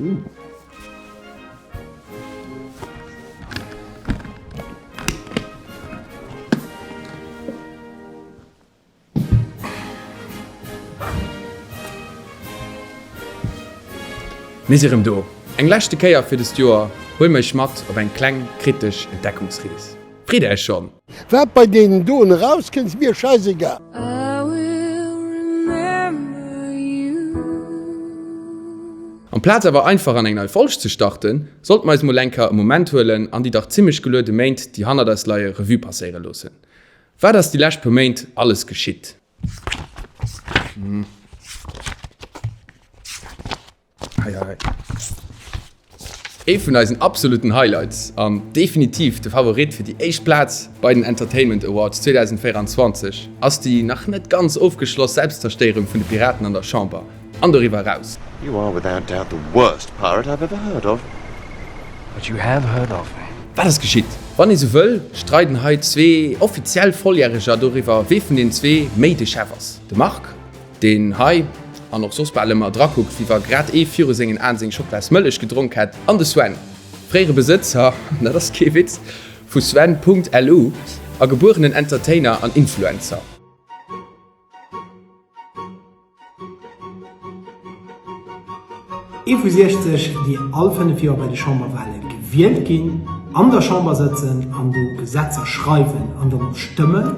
Mir si rëm do! Eng leschte Kéier fir dëst Joer huele mer iech mat op eng kleng kritesch Entdeckungsrees. Freet Är iech schonn? Wat bei deenen doen erauskënnt, ass mir scheißegal. Amplaz awer einfach an eng nei Folg ze starten, sollte mer eis mol eng Kéier e Moment huelen an déi dach zimmlech geluede Méint, déi hannert eis leie, Revue passéiere loossen. Wat ass déi lescht puer Méint alles geschitt? Ee vun eisen absoluten Highlights an definitiv de Favorit fir déi éischt Plaz bei den Entertainment Awards 2024 ass déi nach net ganz ofgeschloss Selbstzerstéierung vun de Piraten an der Chamber an doriwwer eraus. You are without doubt the worst pirate I've ever heard of. But you have heard of me. Wat ass geschitt? Wann ee sou wëll, streiden hei zwee offiziell Volljäreger doriwwer, wee vun den zwee méi de Chef ass. De Marc, deen hei, an och soss bal ëmmer, drakuckt, wéi wa grad ee viru sengen Aen seng Schocklas Mëllech gedronk hätt, an de Sven, fréiere Besëtzer, an dat ass kee Witz, vu Sven.lu a gebuerenen Entertainer an Influencer. Ee vu 60, déi all 5 Joer bei de Chamberwale gewielt ginn, an der Chamber sëtzen an do Gesetzer schreiwen an dann och stëmmen.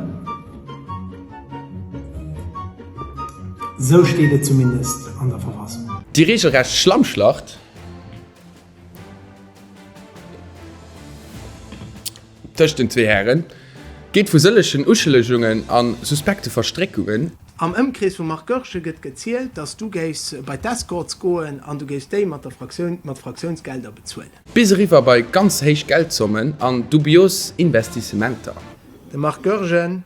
Esou steet et zumindest an der Verfassung. Déi regelrecht Schlammschlacht tëscht den zwee Hären geet vu sëllegen Uschëllegungen a suspekte Verstréckungen. Am Ëmkrees vum Marc Goergen gëtt gezielt, datt s du géifs bei d'Escorts goen an du géifs déi mat der Fraktioun, mat Fraktiounsgelder bezuelen. Bis eriwwer bei ganz héich Geldzommen an dubios Investissementer. De Marc Goergen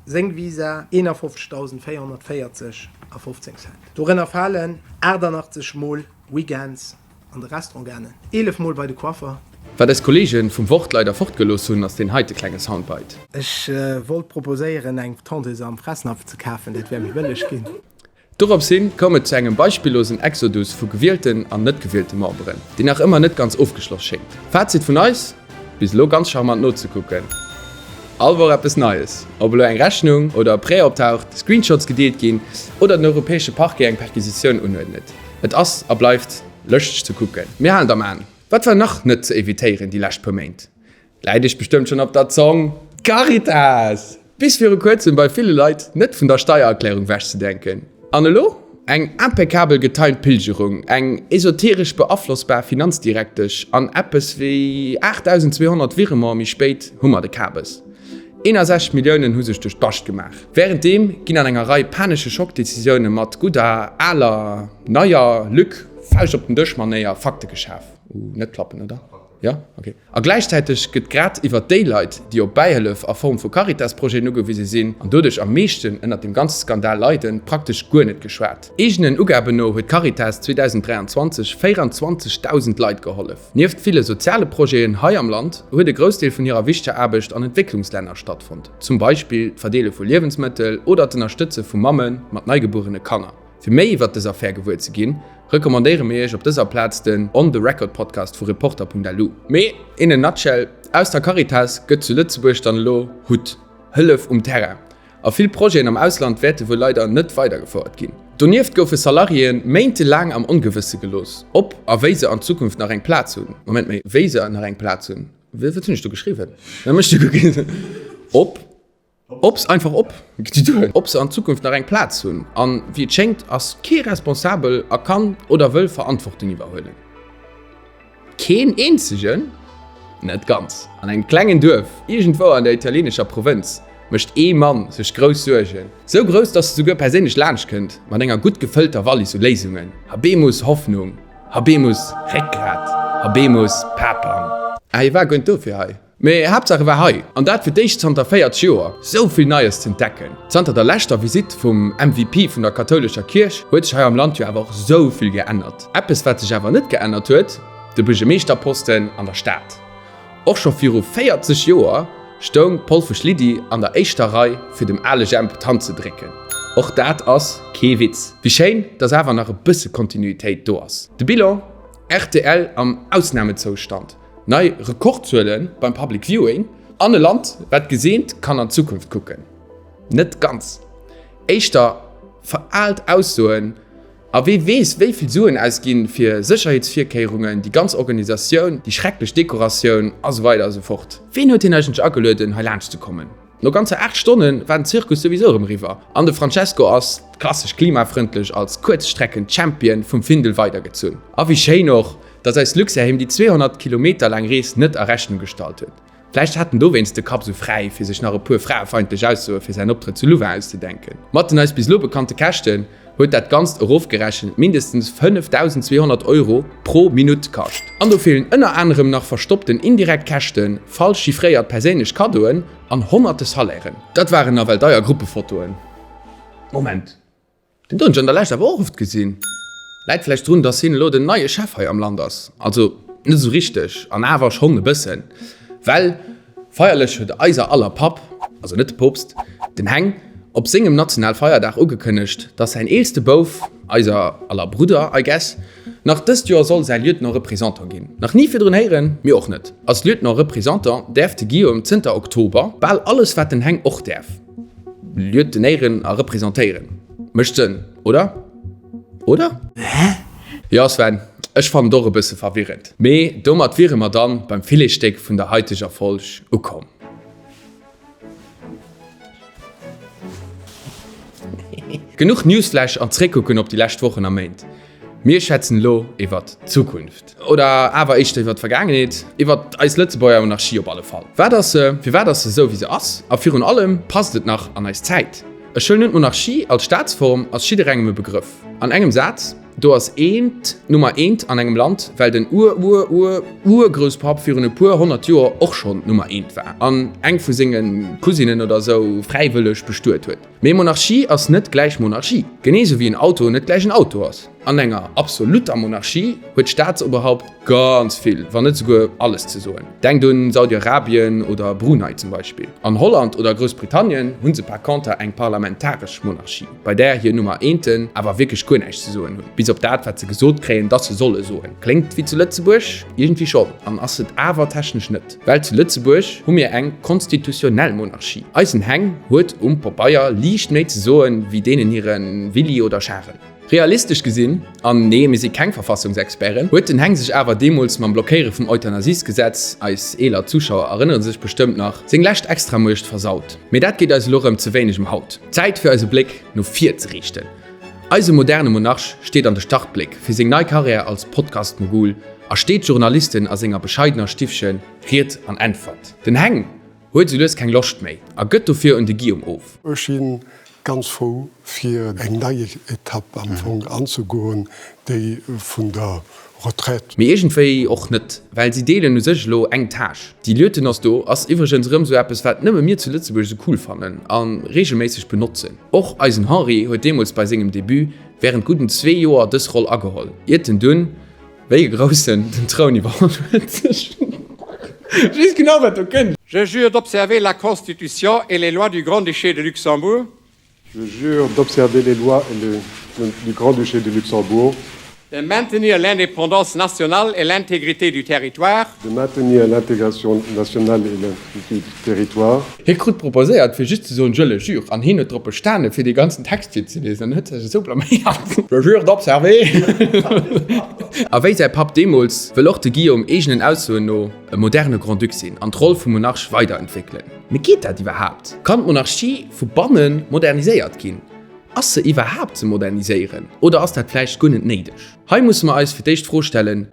Seng Visa, 51.440 a 15 Cent. Dorënner falen 88 mol Weekends an de Restaurant gaangen, 11 mol bei de Coiffer. Wat eis Kollegen vum Wort leider fortgelooss hunn, ass deen heite klenge Soundbite. Ech wollt proposéieren eng Tondeuse am Fressnapf ze kafen, dat wär méi bëlleg ginn. Dorops hin koum et zu engem beispillosen Exodus vu gewielten an net gewielte Memberen, deen nach ëmmer net ganz ofgeschloss schéngt. Fazit vun eis, Bis elo ganz charmant nozekucken. All Woch eppes Neies, ob elo eng Rechnung oder e Prêt optaucht, Screenshots gedeelt ginn oder den europäesche Parquet eng Perquisitioun unuerdnet. Et ass a bleift lëschteg ze kucken. Mir halen et am An. Wat war nach net ze evitéieren déi lescht puer Méint? Läit iech bestëmmt schonn op der Zong, D'Caritas! Bis viru kuerzem bei ville Leit net vun der Steiererklärung wechzedenken. An elo? Eng impeccabel getimed Pilgerung, eng esoteresch beaflossbar Finanzdirektesch an eppes wéi 8.200 Virementen méi spéit hu mer de Kabes. 61 Milliounen hu sech duerch d'Bascht gemaach. Wärenddeem ginn an enger Rei panesche Schockdecisioune mat gudder aler, neier Luc Fauscht op den Dësch-Manéier Fakte geschaf. Uh, net klappen, oder? Jo, ok. A gläichzäiteg gëtt grad iwwert déi Leit, déi op Bäihëllef a Form vu Caritas-Projeten ugewise sinn an doduerch am meeschten ënnert dem ganze Skandal leiden, praktesch guer net geschwat. Eegenen Ugaben no huet d'Caritas 2023 24.000 Leit gehollef. Nieft ville soziale Projeten hei am Land huet e Groussdeel vun hirer wichteger Aarbecht an Entwécklungslänner stattfonnt, zum Beispill d'Verdeele vu Liewensmëttel oder d'Ënnerstëtze vu Mamme mat neigebuerene Kanner. Fir méi iwwert dës Affär gewuer ze ginn, recommandéiere mir iech op dëser Plaz den On The Record Podcast vu Reporter.lu. Mee in a nutshell, Aus der Caritas gëtt zu Lëtzebuerg dann elo hut, Hëllef um Terrain. A vill Projeten am Ausland wäerte wuel leider net weidergefouert ginn. Donieft goufe Salariéen méintelaang am Ongewësse gelooss, ob a wéi se an Zukunft nach eng Plaz hunn. Moment, méi wéi se nach eng Plaz hunn? Wat hunn ech do geschriwwen? Ob. Ob se einfach op, ob se an Zukunft nach eng Plaz hunn. An wéi et schéngt ass kee responsabel a kann oder wëll Verantwortung iwwerhuelen. Keen eenzegen? Net ganz. An engem klengen Duerf iergendwou an der italienescher Provënz mécht ee Mann sech grouss Suergen. Sou grouss, dass e souguer perséinlech laanscht kënnt mat enger gutt gefëllter Wallis u Léisungen. Habemus Hoffnung, habemus Réckgrat, habemus Papam. Ah, hie war guer net dofir hei. Mee Haaptsaach e war hei, an dat fir d'éischt zanter 40 Joer. Sou vill Neies z'entdecken. Zanter der leschter Visitt vum MVP vun der kathoulescher Kierch huet sech hei am Land jo awer och sou vill geännert. Eppes wat sech awer net geännert huet, de Buergermeeschterposten an der Stad. Och scho viru 40 Joer stoung d'Polfesch Lydie an der éischter Rei fir dem ale Jemp d'Hand ze drécken. Och dat ass kee Witz. Wéi schéin, dass awer nach e bësse Kontinuitéit do ass. De Bilan? Rtl am Ausnamezoustand, nei Rekordzuele beim Public Viewing an e Land, wat geseent kann an d'Zukunft kucken. Net ganz. Éischter veraalt Aussoen a wee weess wéi vill Suen ausginn fir Sécherheetsvirkéierungen, déi ganz Organisatioun, déi schrecklech Dekoratioun a sou weider a sou fort. Ween huet hien eigentlech agelueden hei laanscht ze kommen? No ganzer 8 Stonne war den Zirkus souwisou erëm eriwwer an de Francesco ass, klassesch klimafrëndlech, als Kuerzstrecken-Champion vum Findel weidergezunn. A wéi schéin och, dass eis Luxair him déi 200 Kilometer laang Rees net a Rechnung gestallt huet. Vläicht hat en dowéinst de Kapp sou fräi, fir sech nach e puer fraefeindlech Aussoe fir säin Optrëtt zu Louvain auszedenken. Mat den eis bis elo bekannte Käschten huet dat Ganzt erofgerechent mindestens 5.200 Euro pro Minutt kascht. An do feelen ënner anerem nach verstoppten indirekt Käschten, falsch chiffréiert perséinlech Kaddoen an honnerte Salairen. Dat waren nawell deier Gruppefotoen. Moment. Den do hunn ech an der Lescht awer och oft gesinn. Läit vläicht drun, dass hien elo den neie Chef hei am Land ass. Also net esou richteg, an awer schonn e bëssen. Well feierlech huet eiser aller Papp, also net de Poopst, den Heng, op sengem Nationalfeierdag ugekënnegt, dass säin eelste Bouf, eiser aller Brudder, I guess, nach dëst Joer soll säi Lieutenant-Représentant ginn. Nach ni virdrun héieren? Mir och net. Als Lieutenant-Représentant däerf de Guillaume zënter Oktober bal alles wat den Heng och däerf. Lieutenéieren a representéieren. Mécht Sënn, oder? Oder? Hä? Jo Sven, ech fannen et och e bësse verwirrend. Mee domat wiere mer dann beim Filetsstéck vun der haiteger Folg ukomm. Genuch Newsflash an zréckkucken op déi lescht Wochen a Méint. Mir schwätzen elo iwwert d'Zukunft. Oder awer éischter iwwert d'Vergaangenheet, iwwert eis Lëtzebuerger Monarchie op alle Fall. Wat ass se, firwat ass se esou wéi se ass a virun allem, passt et nach an eis Zäit? Ech huelen un, d'Monarchie als Staatsform ass jidderengem e Begrëff. An engem Saz, do ass eent d'Nummer eent an engem Land, well den Ur-Ur-Ur-Urgrousspapp virun e puer 100 Joer och schonn d'Nummer eent war an eng vu senge Cousinen oder esou fräiwëlleg bestuet huet. Mee Monarchie ass net gläich Monarchie, genee sou wéi en Auto net gläich en Auto ass. An enger absolutter Monarchie huet d'Staatsoberhaupt ganz vill, wann net souguer alles ze soen. Denkt un Saudi-Arabien oder Brunei zum Beispill. An Holland oder Groussbritannien hu se par conter eng parlamentaresch Monarchie, bei där hir Nummer Eenten awer wierklech guer näischt ze soen hunn, bis op dat wat se gesot kréien, dass se solle soen. Kléngt wéi zu Lëtzebuerg? Iergendwéi schonn, an ass et awer technesch net. Well zu Lëtzebuerg hu mir eng konstitutionell Monarchie. Eisen Heng huet um Pabeier liicht méi ze soen wéi deenen hire Willy oder Charel. Realistesch gesinn, an nee, mir si keng Verfassungsexperten, huet den Heng sech awer deemools mam Blockéiere vum Euthanasiesgesetz, eis eeler Zuschauer erënnere sech bestëmmt nach, seng lescht Extramuecht versaut. Mee dat geet eis elo rëm ze wéineg ëm haut. Zäit fir eise Bléck no vir ze riichten. Eise moderne Monarch steet an de Startbléck fir seng nei Karriär als Podcast-Mogul a steet Journalisten a senger bescheidener Stiffche Ried an Äntwert. Den Heng huet esou lues keng Loscht méi a gëtt dofir un de Guillaume of. Ech si ganz frou fir eng nei Etapp am Fong anzegoen, déi vun der Retraite. Mee iergendwéi och net, well si deelen u sech elo eng Tâche. Déi Lieutenance do ass iwwregens erëm esou eppes, wat nëmme mir zu Lëtzebuerg esou cool fannen a reegelméisseg benotzen. Och eisen Henri huet deemools bei sengem Debut wärend gudden zwee Joer dës Roll ageholl, iert en dunn, wéi e Groussen, den Troun iwwerholl huet. Ech weess genau, wat do kënnt. Je jure d'observer la Constitution et les lois du Grand-Duché de Luxembourg. Je jure d'observer les lois et les du Grand-Duché de Luxembourg. De maintenir l'indépendance nationale et l'intégrité du territoire. De maintenir l'intégration nationale et l'intégrité du territoire. Hie krut proposéiert fir just ze soen Je le jure an hien huet drop bestane fir dee ganzen Text virzeliesen an huet sech esou blaméiert. Je jure d'observer. A wéi säi Papp deemools, wëll och de Guillaume eegenen Aussoen no e moderne Grand-Duc sinn an d'Roll vum Monarch weiderentwéckelen. Mee geet dat iwwerhaapt? Kann d'Monarchie vu banne moderniséiert ginn? Ass se iwwerhaapt ze moderniséieren oder ass dat vläicht guer net néideg? Hei musse mer eis fir d'éischt d'Fro stellen,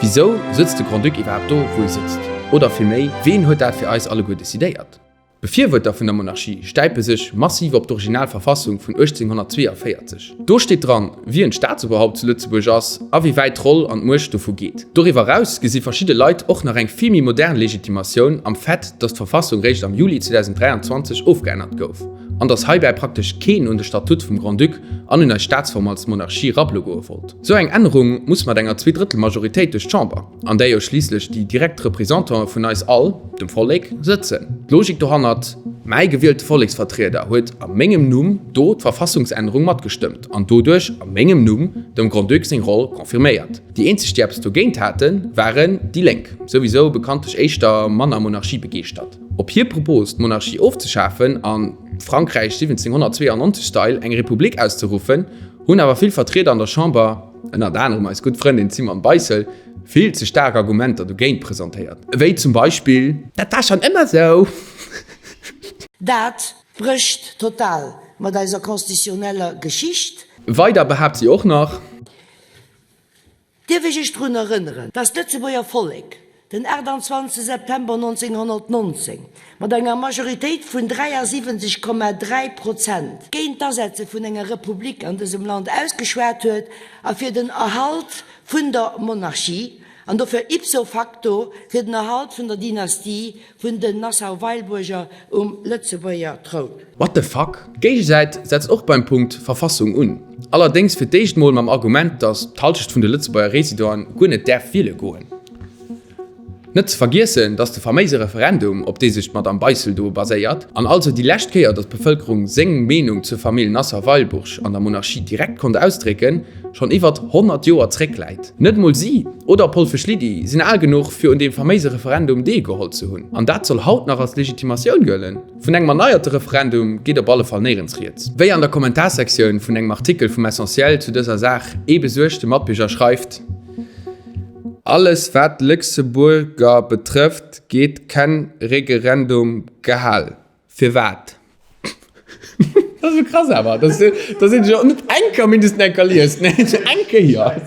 Wisou sëtzt de Grand-Duc iwwerhaapt do, wou e sëtzt? Oder villméi, Ween huet dat fir eis alleguer decidéiert? D'Befirwuerter vun der Monarchie stäipe sech massiv op d'original Verfassung vun 1842. Do steet dran, wien d'Staatsoberhaupt zu Lëtzebuerg ass a wéi wäit d'Roll an d'Muecht dovu geet. Doriwwer eraus gesi verschidde Leit och nach eng vill méi modern Legitimatioun am Fait, datt d'Verfassung réischt am Juli 2023 ofgeännert gouf. An datt heibäi praktesch keen un de Statut vum Grand-Duc an un eis Staatsform als Monarchie rabbele goe wollt. Sou eng Ännerung muss mat enger Zweedrëttelmajoritéit duerch d'Chamber, an där jo schliisslech déi direkt Representantë vun eis all, dem Vollek, sëtzen. D'Logik dohannert, Mäi gewielte Volleksvertrieder huet a mengem Numm do d'Verfassungsännerung matgestëmmt an doduerch a mengem Numm dem Grand-Duc seng Roll confirméiert. Déi eenzeg, déi eppes dogéint haten, waren déi Lénk, souwisou bekanntlech éischter manner monarchiebegeeschtert. Op hir Propos, d'Monarchie ofzeschafen a Frankräich 1792 Style eng Republik auszeruffen, hunn awer vill Vertrieder an der Chamber, ënnert anerem eis gutt Frëndin Simone Beissel, vill ze staark Argumenter dogéint presentéiert, wéi zum Beispill. Dat war schonn ëmmer sou! Dat brécht total mat eiser constitutionneller Geschicht. Weider behaapt si och nach. Dierf ech Iech drun erënneren, dass d'Lëtzebuerger Vollek den 28 September 1919 mat enger Majoritéit vun 73,3 Prozent géint d'Asetze vun enger Republik an dësem Land ausgeschwat huet a fir den Erhalt vun der Monarchie an dofir ipso facto fir den Erhalt vun der Dynastie vun den Nassau-Weilburger um Lëtzebuerger Troun. What the fuck? D'Géigesäit setzt och beim Punkt Verfassung un, allerdéngs fir d'éischt mol mam Argument, datt d'Halschecht vun de Lëtzebuerger Residenten guer net däerf wiele goen. Net ze vergiessen, datt de faméise Referendum, op dee sech d'Madame Beissel do baséiert, an also déi lescht Kéier, datt d'Bevëlkerung seng Meenung zur Famill Nassau-Weilburg an der Monarchie direkt konnt ausdrécken, schonn iwwert 100 Joer zréckläit. Net mol si oder Polfesch Lydie sinn al genuch, fir un deem faméise Referendum deelgeholl ze hunn. An dat soll haut nach als Legitimatioun gëllen? Vun engem erneierte Referendum geet op alle Fall néierens rieds. Wéi an der Kommentarsektioun vun engem Artikel vum Essentiel zu dëser Saach ee besuergte Matbierger schreift, Alles wat Lëxebuerger betrëfft geet ken Regerendum gehal. Firwat? Dat ass sou krass awer, dass dass een sech och net eng Kéier mindestens eng Kéier liest, nee eng Kéier.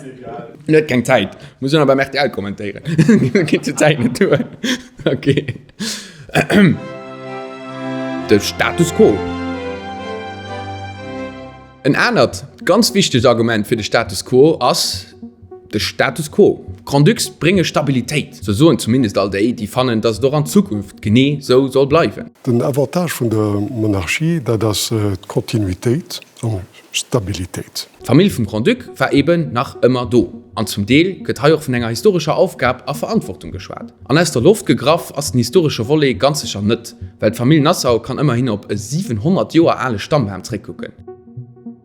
En huet keng Zäit, muss jo nach beim rtl kommentéieren, geet zur Zäit net duer. Ok. De Status quo. En anert ganz wichtegt Argument fir de Status quo ass de Status quo. D'Grand-Ducs brénge Stabilitéit, sou soen zumindest all déi, déi fannen, datt et och an Zukunft genee sou soll bleiwen. Den Avantage vun der Monarchie, dat ass d'Kontinuitéit an d'Stabilitéit. D'Famill vum Grand-Duc war eben nach ëmmer do, an zum Deel gëtt hei och vun enger historescher Aufgab a Verantwortung geschwat. An aus der Loft gegraff ass den historesche Volet ganz sécher net, well d'Famill Nassau kann ëmmerhin op e 700 Joer ale Stammbam zréckkucken.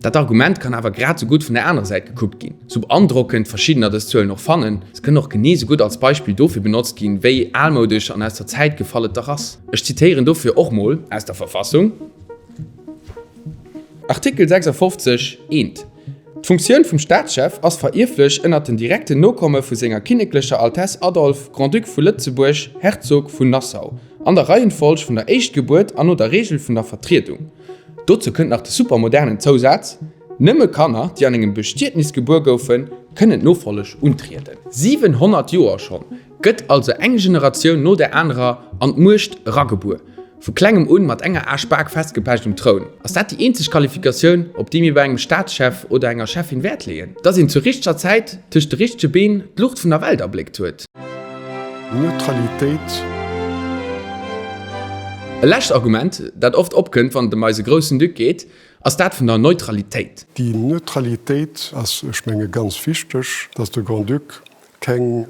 Dat Argument kann awer grad sou gutt vun der anerer Säit gekuckt ginn. Sou beandrockend verschiddener dës Zuelen och fannen, se kënnen och genee sou gutt als Beispill dofir benotzt ginn, wéi almoudesch an aus der Zäit gefall et dach ass. Ech zitéieren dofir och mol aus der Verfassung, Artikel 56, I, D'Funktioun vum Staatschef ass verierflech ënnert den direkten Nokomme vu senger kinneklecher Altesse Adolphe, Grand-Duc vu Lëtzebuerg, Herzog vun Nassau, an der Reihenfolg vun der Éischtgebuert an no der Regel vun der Vertriedung. Dozou kënnt nach de supermodernen Zousaz, Nëmme Kanner, déi an engem Bestietnis gebuer goufen, kënnen d'Nofolleg untrieden. 700 Joer schonn gëtt also eng Generatioun no der anerer an d'Muecht eragebuer, vu klengem un mat enger Aschbak festgepecht um Troun. Ass dat déi eenzeg Qualifikatioun, op déi mir bei engem Staatschef oder enger Cheffin Wäert leeën? Dass een zur richteger Zäit tëscht de richtege Been d'Luucht vun der Welt erbléckt huet? Neutralitéit. E lescht Argument, dat oft opkënnt, wann et ëm eise groussen Duc geet, ass dat vun der Neutralitéit. Déi Neutralitéit ass, ech menge, ganz wichteg, dass de Grand-Duc keng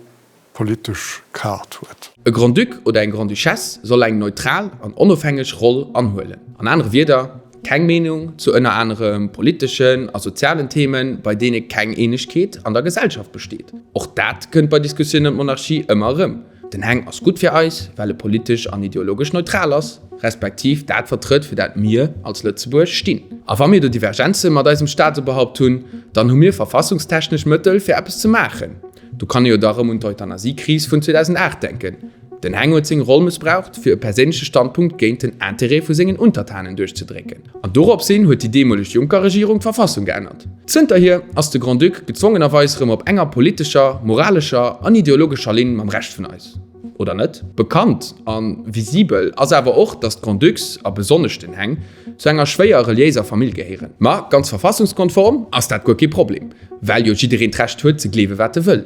politesch Kaart huet. E Grand-Duc oder eng Grande-Duchesse soll eng neutral an onofhängeg Roll anhuelen. An anere Wierder, keng Meenung zu ënner anerem politeschen a sozialen Themen, bei deene keng Eenegkeet an der Gesellschaft besteet. Och dat kënnt bei Diskussiounen ëm d'Monarchie ëmmer erëm. Den Heng ass gutt fir eis, well e politesch an ideologesch neutral ass, respektiv dat vertrëtt, fir dat mir als Lëtzebuerg stinn. A wa mir do Divergenze mat eisem Staatsoberhaupt hunn, dann hu mir verfassungstechnesch Mëttel, fir eppes ze maachen. Do kann ee jo da rëm un d'Euthanasie-Kris vun 2008 denken. Den Heng huet seng Roll mëssbraucht, fir e perséinleche Standpunkt géint den Interêt vu sengen Untertanen duerchzedrécken. An doropshin huet déi deemoleg Juncker-Regierung d'Verfassung geännert. Zënterhier ass de Grand-Duc gezwongenerweis rëm op enger politescher, moralescher an ideologescher Linn mam Rescht vun eis. Oder net? Bekannt a visibel ass awer och, datt d'Grand-Ducs, a besonnesch den Heng, zu enger schwéier reliéiser Famill gehéieren. Ma ganz verfassungskonform ass dat guer kee Problem, well jo jiddereen d'Recht huet ze gleewe wat e wëll.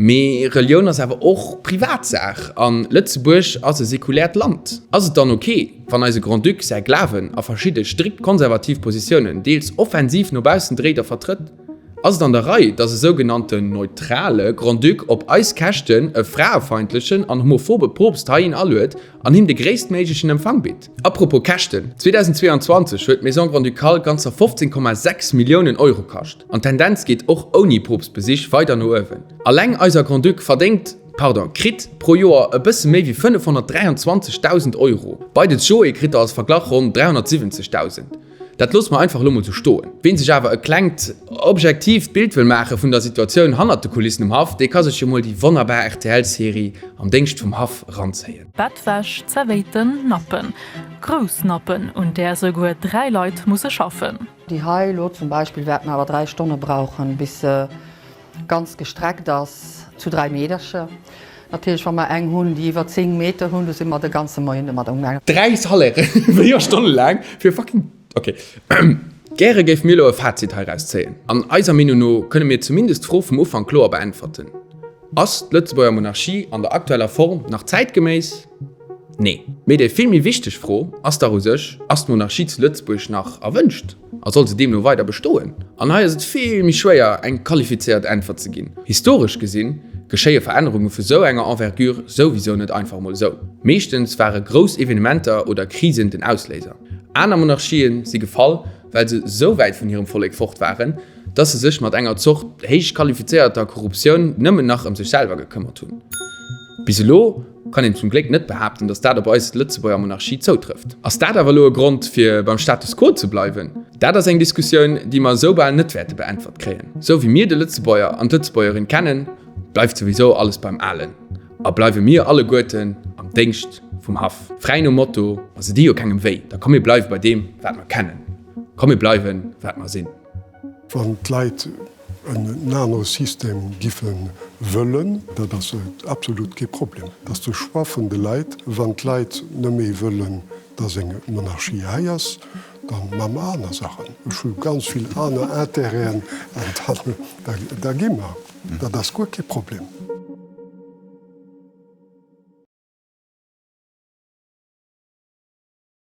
Mee Relioun ass awer och Privatsaach an Lëtzebuerg ass e sekuläert Land. Ass et dann ok, wann eise Grand-Duc säi Glawen a verschidde strikt konservativ Positiounen deels offensiv no baussen dréit a vertrëtt? Ass et an der Rei, dass e sougenannten neutrale Grand-Duc op eis Käschten e fraefeindlechen an homophobe Poopst heihin aluet an him de gréisstméiglechen Empfang bitt? Apropos Käschten, 2022 huet d'Maison Grand-Ducale ganzer 15,6 Milliounen Euro kascht. An d'Tendenz geet och ouni Poopstbesich weider no uewen. Alleng eiser Grand-Duc verdéngt, pardon, kritt pro Joer e bësse méi wéi 523.000 Euro. Bei de Joe kritt der als Verglach ronn 370.000. Dat loosse mer einfach elo mol sou stoen. Ween sech awer e klengt, objektiivt Bild wëll maache vun der Situatioun hannert de Kulissen um Haff, dee ka sech jo mol déi wonnerbar RTL-Serie Am Déngscht vum Haff eranzéien. Bettwäsch, Zerwéiten, Nappen. Grouss Nappen, un där souguer 3 Leit musse schaffen. Déi hei elo zum Beispill wäert mer awer 3 Stonne brauchen, bis se ganz gestreckt ass, zu 3 Meedercher. Natierlech wa mer eng hunn, déi iwwer 10 Meter hunn, do si mer de ganze Moien domat umgaangen. 3 Salairen, 4 Stonne laang fir fucking. Ok. Gäre géife mir elo e Fazit heiraus zéien. An eiser Meenung no kënne mir zumindest d'Fro vum Ufank kloer beäntwerten, Ass d'Lëtzebuerger Monarchie an der aktueller Form nach zäitgeméiss? Nee. Mee déi vill méi wichteg Fro ass dach u sech, Ass d'Monarchie zu Lëtzebuerg nach erwënscht a soll se deemno weider bestoen? An hei ass et vill méi schwéier, eng qualifizéiert Äntwert ze ginn. Historesch gesinn, geschéie Verännerunge vu sou enger Envergure souwisou net einfach emol sou. Meeschtens ware grouss Evenementer oder Krisen den Ausléiser. Aner Monarchien si gefall, well se sou wäit vun hirem Vollek fort waren, dass se sech mat enger Zort héich qualifizéierter Korruptioun nëmmen nach ëm sech selwer gekëmmert hunn. Bis elo kann een zum Gléck net behaapten, dass dat op eis Lëtzebuerger Monarchie zoutrëfft. Ass dat awer elo e Grond, fir beim Status quo ze bleiwen? Dat ass eng Diskussioun, déi mer esou bal net wäerte beäntwert kréien. Esou wéi mir de Lëtzebuerger an d'Lëtzebuergerin kennen, bleift souwisou alles beim Alen a bleiwe mir alleguerten am Déngscht vum Haff. Fräi nom Motto, Ma se di jo kengem wéi, da komm mir bleiwe bei deem, wat mer kennen, komm mir bleiwen, wat mer sinn. Wann d'Leit en anere System giffe wëllen, dat ass absolut kee Problem. Dat ass de Choix vun de Leit. Wann d'Leit net méi wëllen, dass eng Monarchie hei ass, da maache mer aner Saachen. Ech hu ganz vill aner Intérêten an da gi mer. Dat ass guer kee Problem.